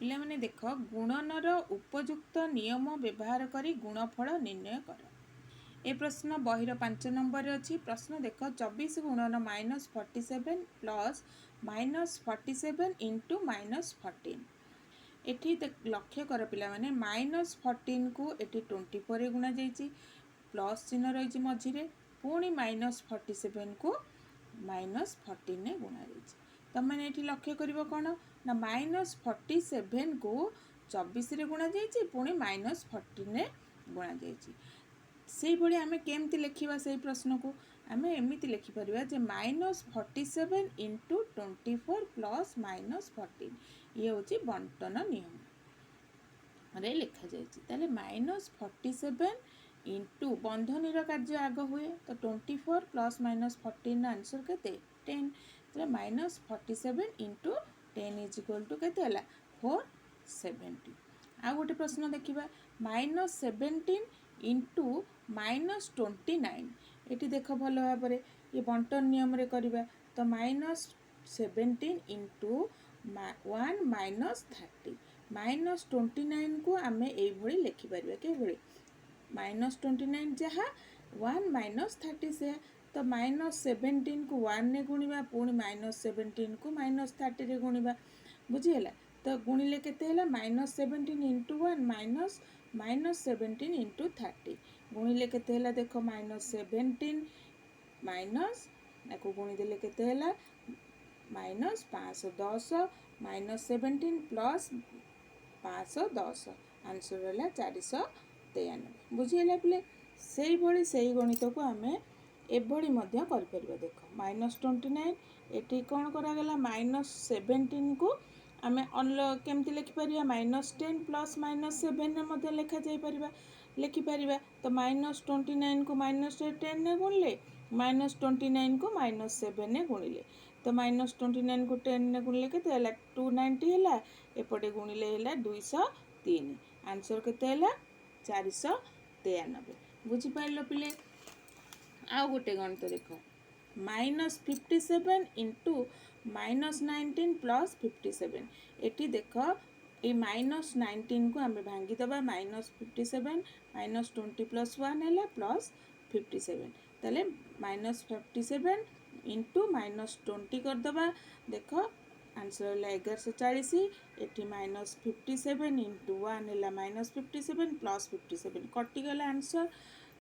ପିଲାମାନେ ଦେଖ, ଗୁଣନର ଉପଯୁକ୍ତ ନିୟମ ବ୍ୟବହାର କରି ଗୁଣଫଳ ନିର୍ଣ୍ଣୟ କର। ଏ ପ୍ରଶ୍ନ ବହିର 5 ନମ୍ବରରେ ଅଛି। ପ୍ରଶ୍ନ ଦେଖ, 24 ଗୁଣନ minus 47 plus minus 47 into minus 14। ଏଠି ଲକ୍ଷ୍ୟ କର ପିଲାମାନେ, ମାଇନସ୍ 14କୁ ଏଠି 24ରେ ଗୁଣାଯାଇଛି, ପ୍ଲସ୍ ଚିହ୍ନ ରହିଛି ମଝିରେ। ପୁଣି ମାଇନସ୍ 47କୁ ମାଇନସ୍ 14ରେ ଗୁଣାଯାଇଛି। ତୁମେମାନେ ଏଠି ଲକ୍ଷ୍ୟ କରିବ କ'ଣ ନା ମାଇନସ୍ 47କୁ 24ରେ ଗୁଣାଯାଇଛି, ପୁଣି ମାଇନସ୍ 14ରେ ଗୁଣାଯାଇଛି। ସେଇଭଳି ଆମେ କେମିତି ଲେଖିବା ସେଇ ପ୍ରଶ୍ନକୁ? ଆମେ ଏମିତି ଲେଖିପାରିବା ଯେ minus 47 into 24 plus minus 14। ଇଏ ହେଉଛି ବଣ୍ଟନ ନିୟମରେ ଲେଖାଯାଇଛି। ତାହେଲେ ମାଇନସ୍ 47 ଇଣ୍ଟୁ, ବନ୍ଧନୀର କାର୍ଯ୍ୟ ଆଗ ହୁଏ, ତ 24 ପ୍ଲସ୍ ମାଇନସ୍ 14ର ଆନ୍ସର୍ କେତେ? 10। ତାହେଲେ minus 47 into 10 is equal to କେତେ ହେଲା? 470। ଆଉ ଗୋଟେ ପ୍ରଶ୍ନ ଦେଖିବା, minus 17 into minus 29। ଏଠି ଦେଖ ଭଲ ଭାବରେ, ଇଏ ବଣ୍ଟନ ନିୟମରେ କରିବା। ତ minus 17 into one minus 30। Minus 29କୁ ଆମେ ଏଇଭଳି ଲେଖିପାରିବା। କେଉଁଭଳି? ମାଇନସ୍ 29 ଯାହା, ୱାନ୍ ମାଇନସ୍ 30 ସେୟା। ତ ମାଇନସ୍ 17କୁ ୱାନ୍ରେ ଗୁଣିବା, ପୁଣି ମାଇନସ୍ 17କୁ ମାଇନସ୍ 30ରେ ଗୁଣିବା। ବୁଝିହେଲା? ତ ଗୁଣିଲେ କେତେ ହେଲା? Minus 17 into one minus minus 17 into 30। ଗୁଣିଲେ କେତେ ହେଲା ଦେଖ। ମାଇନସ୍ 17 ମାଇନସ୍, ତାକୁ ଗୁଣିଦେଲେ କେତେ ହେଲା? ମାଇନସ୍ 510। ମାଇନସ୍ 17 ପ୍ଲସ୍ 510, ଆନ୍ସର୍ ହେଲା 493। ବୁଝିହେଲା ପିଲେ? ସେଇଭଳି ସେଇ ଗଣିତକୁ ଆମେ ଏଭଳି ମଧ୍ୟ କରିପାରିବା। ଦେଖ, ମାଇନସ୍ 29, ଏଠି କ'ଣ କରାଗଲା? ମାଇନସ୍ 17କୁ ଆମେ କେମିତି ଲେଖିପାରିବା? ମାଇନସ୍ 10 ପ୍ଲସ୍ ମାଇନସ୍ 7ରେ ମଧ୍ୟ ଲେଖାଯାଇପାରିବା, ଲେଖିପାରିବା। ତ ମାଇନସ୍ 29କୁ ମାଇନସ୍ 10ରେ ଗୁଣିଲେ, ମାଇନସ୍ 29କୁ ମାଇନସ୍ 7ରେ ଗୁଣିଲେ। ତ ମାଇନସ୍ 29କୁ 10ରେ ଗୁଣିଲେ କେତେ ହେଲା? 290 ହେଲା। ଏପଟେ ଗୁଣିଲେ ହେଲା 203। ଆନ୍ସର୍ କେତେ ହେଲା? 493। ବୁଝିପାରିଲ ପିଲେ? ଆଉ ଗୋଟେ ଗଣିତ ଦେଖ, minus 57 into minus 19 plus 57। ଏଠି ଦେଖ, ଏଇ ମାଇନସ୍ 19କୁ ଆମେ ଭାଙ୍ଗିଦେବା। Minus 57 minus 20 plus one ହେଲା, ପ୍ଲସ୍ 57। ତାହେଲେ minus 57 into minus 20 କରିଦେବା। ଦେଖ, ଆନ୍ସର୍ ହେଲା 1140। ଏଠି minus 57 into one ହେଲା minus 57 plus 57 କଟିଗଲା ଆନ୍ସର୍।